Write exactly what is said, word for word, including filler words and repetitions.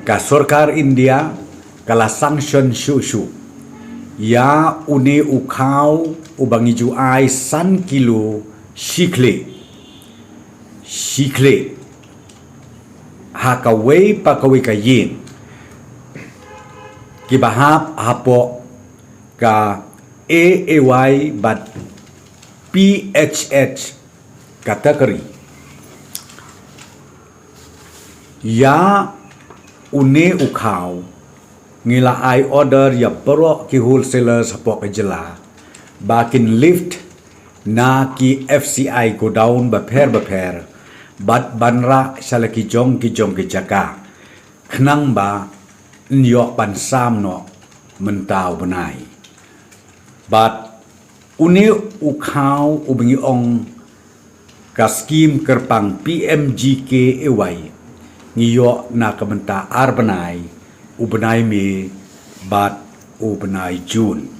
Ka sorkar India ka la sanction shuh shuh ïa une u khaw uba ngi ju ai san kilo shi khlieh, shi khlieh ha kawei pa kawei ka ïing kiba hap hapoh ka A A Y bad P H H category. Ïa une u khaw ngi la ai order ïa baroh ki wholesalers hapoh ka jylla ba kin lift na ki F C I godown bapher bapher bad ban rah sha la ki jong ki jong ki jaka khnang ba yn ïoh ban sam noh mynta u bnai. Bad une u khaw uba ngi ong ka skim kyrpang P M G K A Y ngi ïoh na ka bynta ar bnai, u bnai May bad u bnai June.